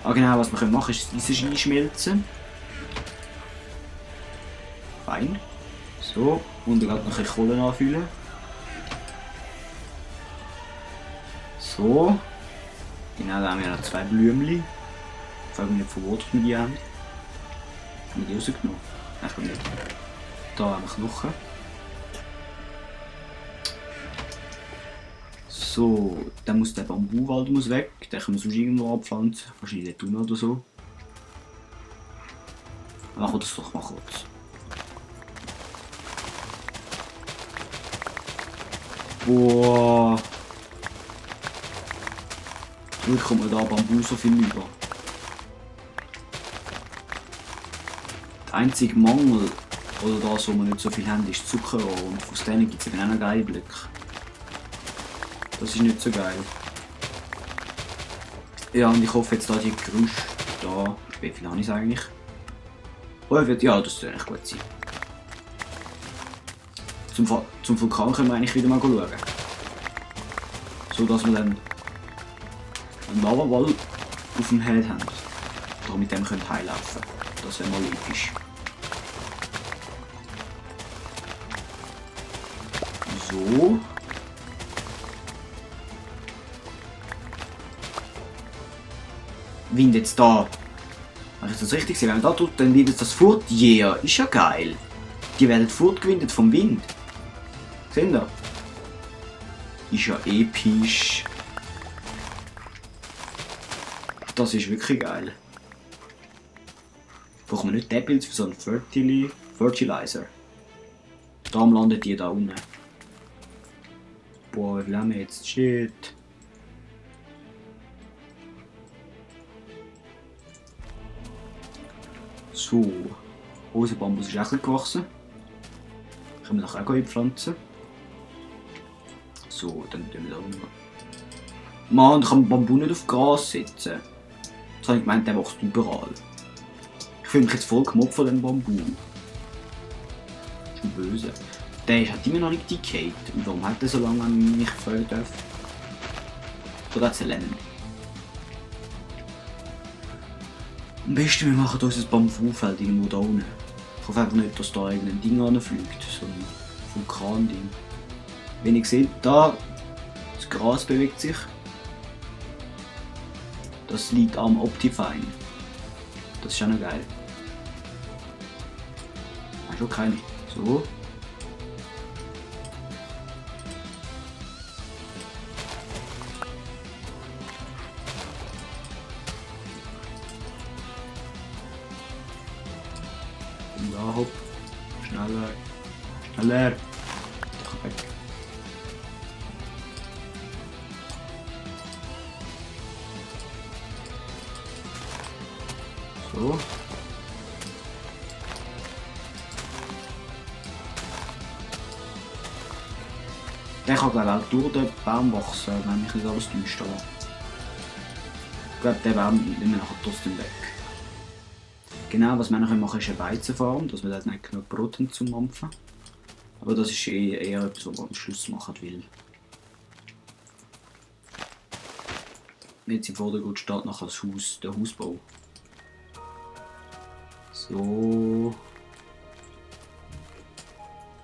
Ah genau, was wir machen können, ist das Eisen einschmelzen. Fein. So, und gerade noch ein bisschen Kohle anfüllen. So. Genau, da haben wir noch 2 Blümchen. Ich frage mich nicht, von wo wir die haben. Haben wir die rausgenommen? Nein, ich glaube nicht. Da haben wir Knochen. So, dann muss der Bambuwald weg. Den können wir sonst irgendwo abpflanzen. Wahrscheinlich dort oder so. Machen wir das doch mal kurz. Boah. Wie kommt man da Bambu so viel über? Der einzige Mangel, oder das, wo wir nicht so viel haben, ist Zuckerrohr. Und aus denen gibt es eben auch noch geile Blöcke. Das ist nicht so geil. Ja, und ich hoffe jetzt da die Gerüche da. Wie viel habe ich eigentlich? Oh, ja, das sollte eigentlich gut sein. Zum Vulkan können wir eigentlich wieder mal schauen. So dass wir dann einen Lavawall auf dem Head haben. Da mit dem können heilaufen. Das wäre mal episch. So. Wind jetzt da. Habe ich das richtig gesehen? Wenn man da tut, dann wird das fort. Yeah, ist ja geil. Die werden fortgewindet vom Wind. Seht ihr? Ist ja episch. Das ist wirklich geil. Brauchen wir nicht Deppels für so einen Fertilizer. Darum landet die da unten. Boah, wie viel haben wir jetzt? Shit. So. Unser Bambus ist auch gewachsen. Können wir nachher auch einpflanzen. So, dann tun wir da unten. Mann, da kann man Bambu nicht auf Gras setzen. Das habe ich gemeint, der wächst überall. Ich fühle mich jetzt voll gemobbt von dem Bambu. Das ist böse. Der hat immer noch nicht decayed. Und warum hat er so lange an mich gefragt? Oder hat es lernen? Am besten wir machen uns ein Bambufeld irgendwo da unten. Ich hoffe einfach nicht, dass da irgendein Ding anfliegt. So ein Vulkan-Ding. Wenn ihr seht, da das Gras bewegt sich. Das liegt am Optifine. Das ist ja noch geil. Hast du keine? So. Und da hopp. Schneller. Schneller. Weg. So. Der kann glaube auch durch den Baum wachsen, wenn mich nicht alles täuscht. Aber ich glaube, der Baum nimmt wir nachher trotzdem weg. Genau, was wir noch machen ist eine Weizenfarm, dass wir dort nicht genug Brot haben zum Mampfen. Aber das ist eher etwas, was man am Schluss machen will. Jetzt im Vordergrund steht noch das Haus, der Hausbau. So.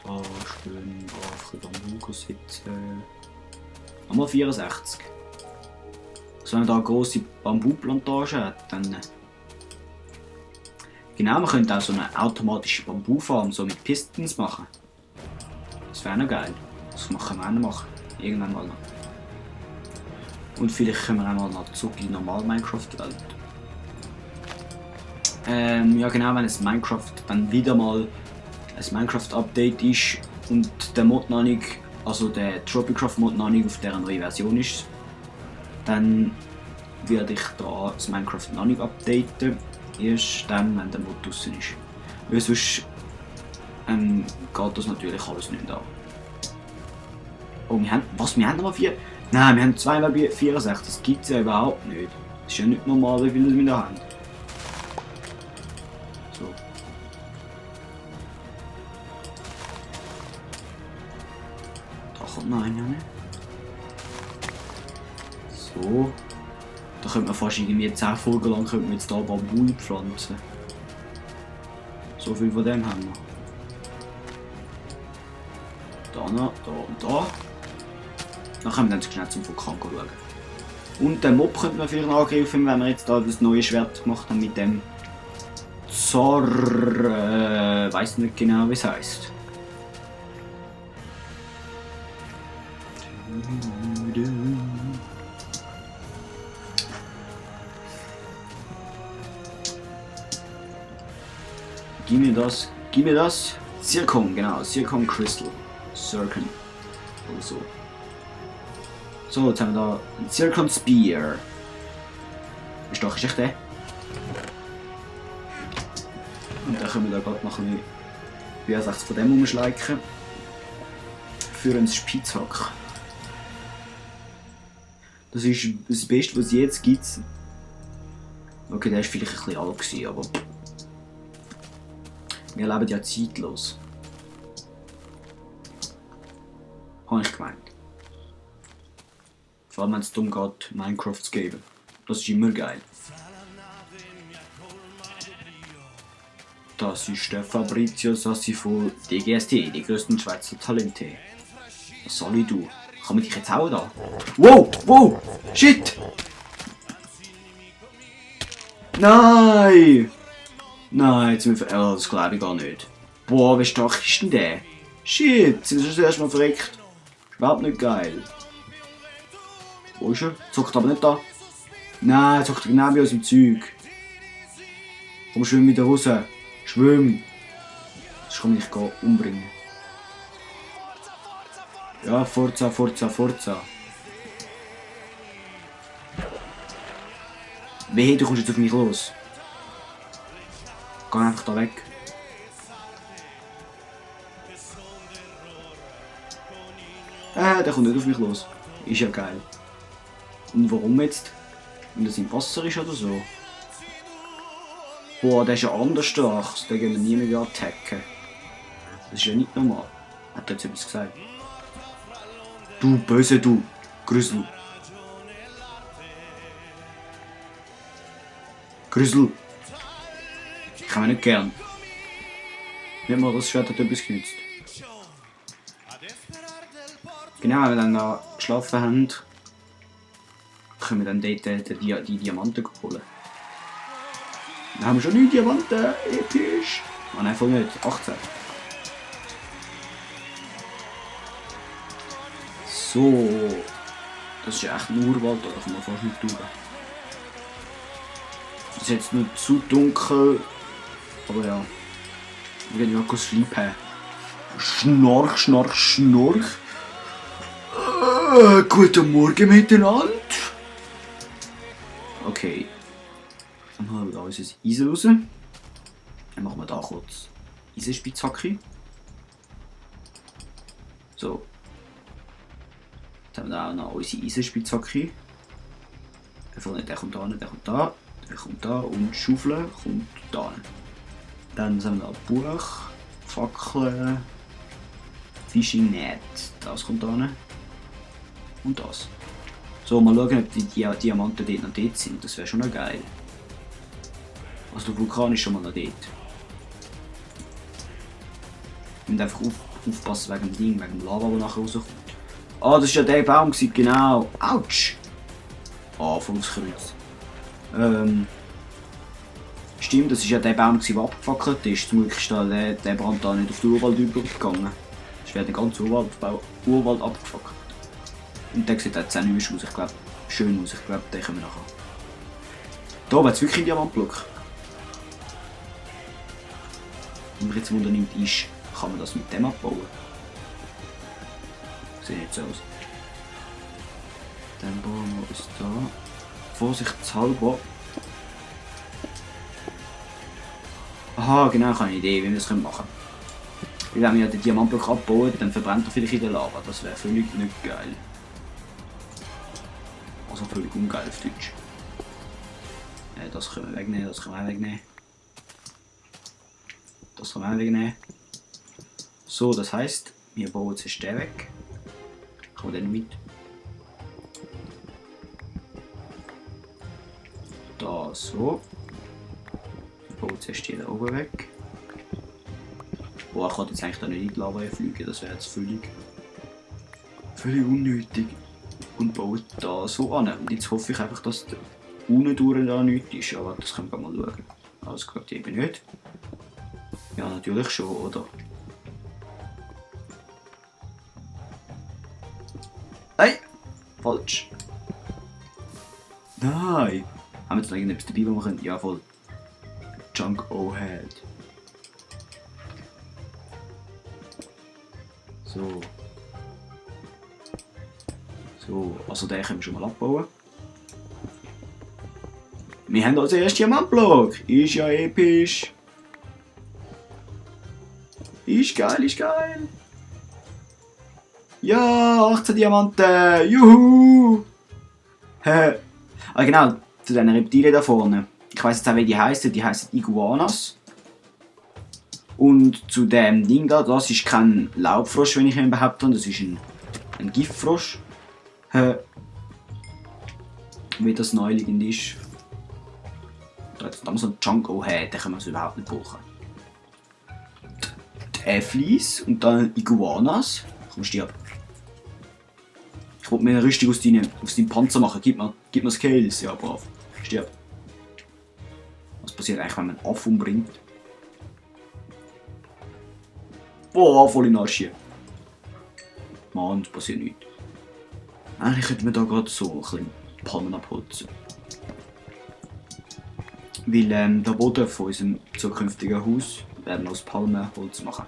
Da schön auf dem Bambu sitzen. Einmal 64. Also wenn man da eine grosse Bambuplantage hat, dann... Genau, man könnte auch so eine automatische Bambufarm so mit Pistons machen. Das wäre noch geil. Das können wir auch noch machen. Irgendwann mal noch. Und vielleicht können wir auch mal noch zurück in die normale Minecraft-Welt. Ja genau, wenn es Minecraft dann wieder mal ein Minecraft-Update ist und der Mod noch nicht, also der Tropicraft Mod noch nicht auf dieser neuen Version ist, dann werde ich da das Minecraft noch nicht updaten. Erst dann, wenn der Mod draussen ist. Weil sonst geht das natürlich alles nicht an. Oh, wir haben... Was? Wir haben nochmal 4? Nein, wir haben 2 64. Das gibt es ja überhaupt nicht. Das ist ja nicht normal, wie viel wir da haben. So. Da kommt noch einer. So. Da könnte man fast irgendwie 10 Folgen lang könnte man jetzt da Bambui pflanzen. So viel von dem haben wir. Da noch, da und da. Dann können wir dann schnell zum Vulkan schauen. Und den Mob könnte man vielleicht angreifen, wenn wir jetzt da das neue Schwert gemacht haben mit dem Zor... weiß nicht genau wie es heisst. Gib mir das. Zircon, genau, Zircon Crystal. Zircon. Oder so. So, jetzt haben wir da einen Zircon Spear. Wie stark ist echt der? Und dann können wir da gerade noch ein bisschen von dem umschleichen. Für einen Spitzhack. Das ist das Beste, was es jetzt gibt. Okay, der war vielleicht ein bisschen alt gewesen, aber wir leben ja zeitlos. Habe ich gemeint. Vor allem wenn es darum geht, Minecraft zu geben. Das ist immer geil. Das ist der Fabrizio Sassi von DGST, die grössten Schweizer Talente. Was soll ich tun? Kann man dich jetzt auch da? Wow! Wow! Shit! Nein! Nein, jetzt sind wir das glaube ich gar nicht. Boah, wie stark ist denn der? Shit, sind wir schon erst mal verreckt. Überhaupt nicht geil. Wo ist er? Zockt aber nicht da. Nein, zockt genau bei uns im Zeug. Komm, schwimm wieder raus. Schwimm. Sonst kann ich dich umbringen. Ja, Forza, Forza, Forza. Wehe, du kommst jetzt auf mich los. Geh einfach da weg. Der kommt nicht auf mich los. Ist ja geil. Und warum jetzt? Weil das im Wasser ist oder so? Boah, der ist ja anders stark. Den gehen wir nie mehr attacken. Das ist ja nicht normal. Hat er jetzt etwas gesagt? Du Böse, du Grüssel. Grüssel. Ich kann mich nicht gern. Nicht mal das Schwert hat etwas genützt. Genau, wenn wir dann da geschlafen haben, können wir dann dort die Diamanten holen. Dann haben wir schon 9 Diamanten, episch. Oh nein, voll nicht, 18. So, das ist ja echt ein Urwald, da kann man fast nicht durch. Es ist jetzt nicht zu dunkel, aber ja, wir gehen ja kurz sleepen. Schnorch, schnorch, schnorch. Guten Morgen miteinander. Okay, dann haben wir da unser Eisen raus. Dann machen wir da kurz Eisenspitzhacke. So. Jetzt haben wir da auch noch unsere Eisenspitzhacke. Der kommt da, der kommt da, der kommt da und die Schaufel kommt da. Dann haben wir da Buch, Fackeln, Fishing Net, das kommt da. Und das. So, mal schauen, ob die Diamanten dort noch dort sind. Das wäre schon noch geil. Also der Vulkan ist schon mal noch dort. Wir müssen einfach aufpassen wegen dem Ding, wegen dem Lava, der nachher rauskommt. Ah, das war ja der Baum, genau. Autsch! Ah, voll aufs Kreuz. Stimmt, das war ja der Baum, der abgefackelt ist. Zum Glück ist der Brand da nicht auf den Urwald übergegangen. Es wäre der ganze Urwald abgefackelt. Und der sieht jetzt auch nicht aus. Ich glaube, schön aus. Ich glaube, den können wir nachher. Da oben hat es wirklich einen Diamantblock. Wenn man jetzt Wunder nimmt, kann man das mit dem abbauen. Sieht nicht so aus. Dann bauen wir uns da. Vorsichtshalber. Aha, genau, ich habe eine Idee, wie wir das machen können. Wenn wir den Diamantblock abbauen, dann verbrennt er vielleicht in der Lava. Das wäre völlig nicht geil. Also völlig ungeil auf Deutsch. Das können wir wegnehmen, das können wir auch wegnehmen. Das können wir auch wegnehmen. So, das heisst, wir bauen jetzt den weg. Kommen wir den mit. so. Ich baue zuerst hier oben weg. Boah, ich kann jetzt eigentlich da nicht in die Lava fliegen, das wäre jetzt völlig unnötig. Und baue da so an. Und jetzt hoffe ich einfach, dass der unten durch da nichts ist. Aber das können wir mal schauen. Alles klappt eben nicht. Ja, natürlich schon, oder? Nein! Falsch! Nein! Haben wir jetzt noch irgendetwas dabei, wo wir können? Ja, voll. Junk O-Head. So. So, also den können wir schon mal abbauen. Wir haben als erstes Diamantblock. Ist ja episch. Ist geil, ist geil. Ja, 18 Diamanten. Juhu. Ah genau, zu diesen Reptilien da vorne. Ich weiss jetzt auch, wie die heißen. Die heißen Iguanas. Und zu dem Ding da, das ist kein Laubfrosch, wenn ich ihn behaupte. Das ist ein Giftfrosch. Wie das naheliegend ist. Da hat es so einen Junk O-Head, den können wir überhaupt nicht brauchen. Die Äfflis und dann Iguanas. Komm, stirb. Ich wollte mir eine Rüstung aus deinem Panzer machen. Gib mir Scales. Ja, brav. Stirb. Was passiert eigentlich, wenn man einen Affen umbringt? Boah, voll in den Arsch hier. Mann, es passiert nichts. Eigentlich könnte man da gerade so ein bisschen Palmen abholzen. Weil der Boden von unserem zukünftigen Haus werden wir aus Palmenholz machen.